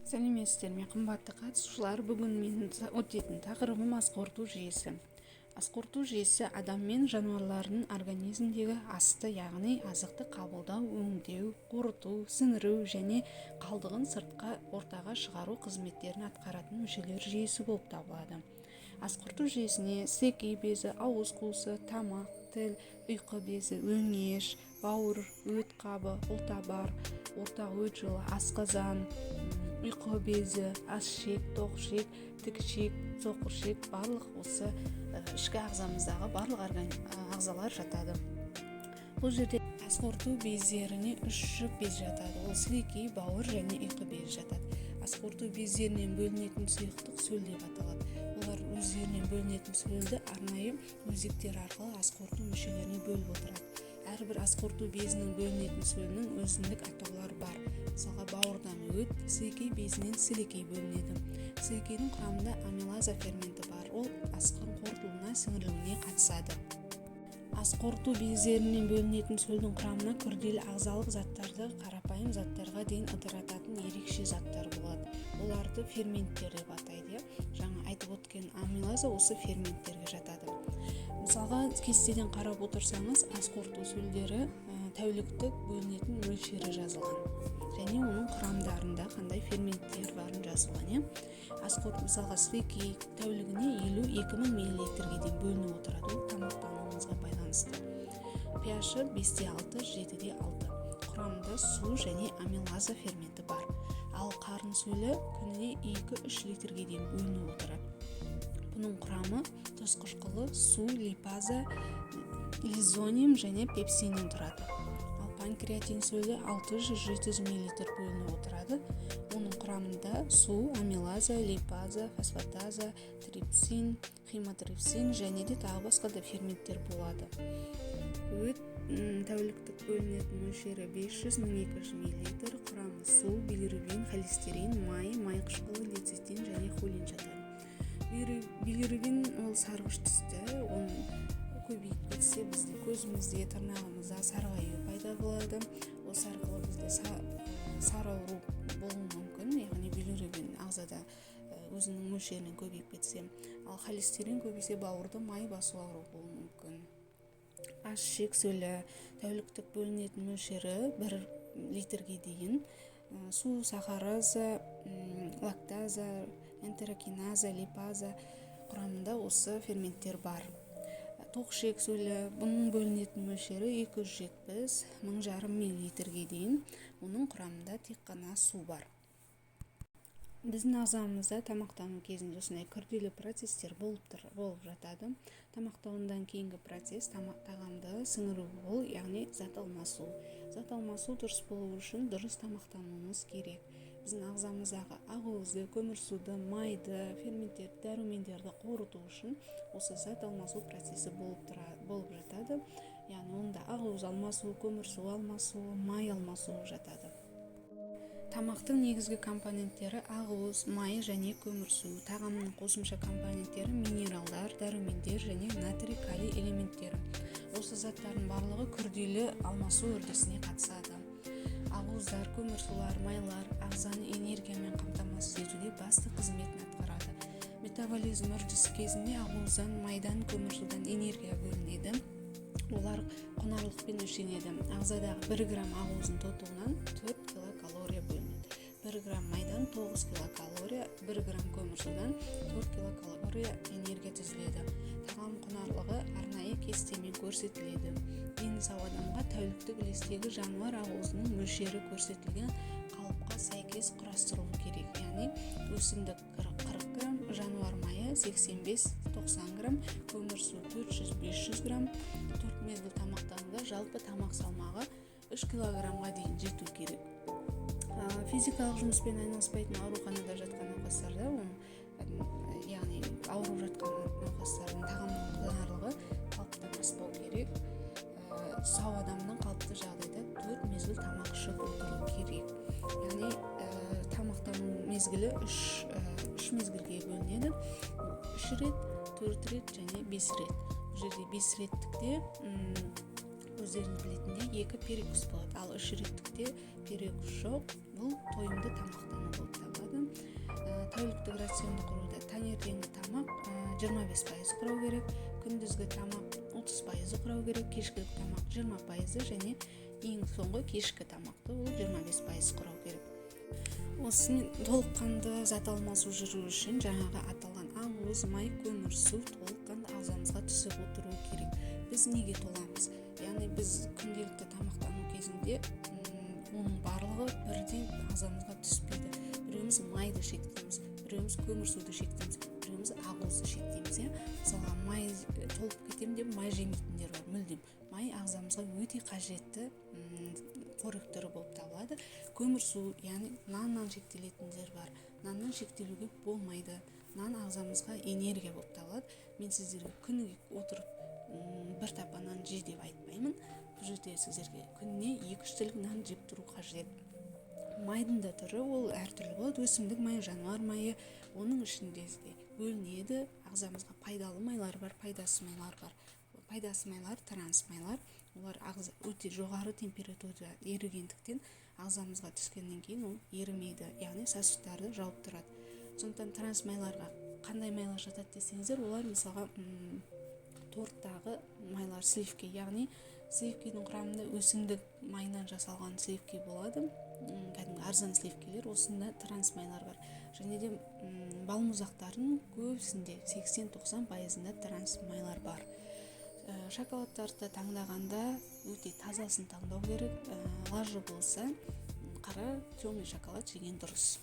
Сәлеметсіздер ме, қымбатты қатысушылар! Бүгін менің өтетін тақырыбым – ас қорыту жүйесі. Ас қорыту жүйесі – адам мен жануарлардың организмдегі асты, яғни азықты қабылдау, өңдеу, қорыту, сіңіру және қалдығын сыртқа, ортаға шығару қызметтерін атқаратын мүшелер жүйесі болып табылады. Ас қорыту жүйесіне сілекей безі, ауыз қуысы, тамақ, тіл, ұйқы безі, өңеш, бауыр, өт қабы, ұлтабар, ортақ өт жолы, асқазан, ұйқы безі, ас ішек, тоқ ішек, тік ішек, соқыр ішек, барлық осы ішкі ағзамыздағы барлық ағзалар жатады. Бұл жерде ас қорыту бездеріне үш жұп без жатады. Ол сілекей, бауыр және ұйқы безі жатады. Ас қорыту бездерінен бөлінетін сұйықтық сөл деп аталады. Олар өздерінен бөлінетін сөлді арнайы өзектер арқылы ас қорыту мүшелеріне бөліп отырады. Әрбір ас қорыту безінің бөлінетін сөлінің өзіндік атаулары бар. Мысалға, бауырдан өт, сілекей безінен сілекей бөлінеді. Сілекейдің құрамында амилаза ферменті бар. Ол астың қорытылуына, сіңірілуіне қатысады. Ас қорыту бездерінен бөлінетін сөлдің құрамына күрделі ағзалық заттарды қарапайым заттарға дейін ыдырататын ерекше заттар болады. Оларды ферменттер деп атайды, иә. Жаңа айтып өткен амилаза осы ферменттерге жатады. Мысалға, кестеден қарап отырсаңыз, ас қорыту сөлдері тәуліктік бөлінетін мөлшері жазылған және оның құрамдарында қандай ферменттер барын жазылған, иә. Ас қорыту, мысалға, сілекей тәулігіне 52 000 миллилитрге дейін бөлініп отырады. Ол тамақтануымызға байланысты. pH 5,6, 7,6. Құрамында су және амилаза ферменті бар. Ал қарын сөлі күніне 2-3 литрге дейін бөлініп отырады. Бұның құрамы тұз қышқылы, су, липаза, лизоним және пепсиннен тұрады. Ал панкреатин сөлі 600-700 мл бөлініп отырады. Оның құрамында су, амилаза, липаза, фосфатаза, трипсин, химотрипсин және де тағы басқа да ферменттер болады. Өт тәуліктік бөлінетін мөлшері 500-1200 мл. Құрамы су, билирубин, холестерин, май, май қышқылы, лецитин және холин жатады. Билирубин ол сарғыш түсті. Оның көбейіп кетсе, бізде көзімізде, тырнағымызда сарғаю пайда болады. Осы арқылы бізде сары ауру болуы мүмкін, яғни билирубин ағзада өзінің мөлшерінен көбейіп кетсе. Ал холестерин көбейсе, бауырды май басу ауруы болуы мүмкін. Ас ішек сөлі тәуліктік бөлінетін мөлшері 1 литрге дейін. Су, сахароза, лактаза, энтерокиназа, липаза, құрамында осы ферменттер бар. Тоқ ішек сөлі, бұның бөлінетін мөлшері 270 1500 миллилитрге дейін. Оның құрамында тек қана су бар. Біздің ағзамызда тамақтану кезінде осындай күрделі процесстер болып жатады. Тамақтанудан кейінгі процесс – тамақ, тағамды сіңіру, ол яғни зат алмасу. Зат алмасу дұрыс болу үшін дұрыс тамақтануымыз керек. Біздің ағзамыздағы ақуызды, көмірсуды, майды, ферменттерді, дәрумендерді қорыту үшін осы зат алмасу процесі болып жатады. Яғни онда ақуыз алмасу, көмірсу алмасу, май алмасуы жатады. Тамақтың негізгі компоненттері – ақуыз, май және көмірсу. Тағамның қосымша компоненттері – минералдар, дәрумендер және натрий, калий элементтері. Осы заттардың барлығы күрделі алмасу үрдісіне қатысады. Ақуыздар, көмірсулар, майлар ағзаны энергиямен қамтамасыз етуде басты қызметін атқарады. Метаболизм үрдісі кезінде ақуыздан, майдан, көмірсудан энергия бөлінеді. Олар құнарлықпен өлшенеді. Ағзадағы 1 грамм ақуыздың тотығынан 4 килокалория бөлінеді, 1 грамм майдан 9 килокалория, 1 грамм көмірсудан 4 килокалория энергия түзіледі. Тағам құнарлығы арнайы кестемен көрсетіледі. Дені сау адамға тәуліктік үлестегі жануар ақуызының мөлшері көрсетілген қалыпқа сәйкес құрастырылу керек, яғни өсімдік 40 грамм, жануар майы 85-90 грамм, көмірсу 400-500 грамм. Төрт мезгіл тамақтануда жалпы тамақ салмағы 3 килограммға дейін жету керек. Физикалық жұмыспен айналыспайтын, ауруханада жатқан науқастарда, оның, яғни ауырып жатқан науқастардың тағамның құнарлығы қалыптан аспау керек. Сау адамның қалыпты жағдайда төрт мезгіл тамақ ішіп отыру керек, яғни тамақтану мезгілі үш мезгілге бөлінеді: үш рет, төрт рет және бес рет. Бұл жерде бес реттікте, өздеріңіз білетіндей, екі перекус болады, ал үш реттікте перекус жоқ. Бұл тойымды тамақтану болып табылады. Тәуліктік рационды құруда таңертеңгі тамақ 25% құрау керек, күндізгі тамақ 30% құрау керек, кешкілік тамақ 20% және ең соңғы кешкі тамақты ол 25% құрау керек. Осымен толыққанды зат алмасу жүру үшін жаңағы аталған ақуыз, май, көмірсу толыққанды ағзамызға түсіп отыруы керек. Біз неге толамыз? Яғни біз күнделікті тамақтану кезінде оның барлығы бірден ағзамызға түспейді. Біреуміз майды шектейміз, біреуміз көмірсуды шектейміз, біреуміз ақуызды шектейміз, иә. Мысалға, май толып кетемін деп май жемейтіндер бар. Мүлдем май ағзамызға өте қажетті қорек түрі болып табылады. Көмірсу, яғни наннан шектелетіндер бар. Наннан шектелуге болмайды, нан ағзамызға энергия болып табылады. Мен сіздерге күніге отырып бір тапа нан же деп айтпаймын. Бұл жерде сіздерге күніне 2-3 тілік нан жеп тұру қажет. Майдың да түрі ол әртүрлі болады: өсімдік майы, жануар майы. Оның ішінде де бөлінеді, ағзамызға пайдалы майлар бар, пайдасыз майлар бар. Пайдасыз майлар — транс майлар. Олар ағза өте жоғары температурада ерігендіктен, ағзамызға түскеннен кейін ол ерімейді, яғни сосудтарды жауып тұрады. Сондықтан транс майларға қандай майлар жатады десеңіздер, олар, мысалға, торттағы майлар, сливки, яғни сливкидің құрамында өсімдік майынан жасалған сливки болады, кәдімгі арзан сливкилер, осында транс майлар бар. Және де балмұздақтардың көбісінде, 80-90%-ында транс майлар бар. Шоколадтарды таңдағанда өте тазасын таңдау керек. Лажы болса, қара, темный шоколад жеген дұрыс.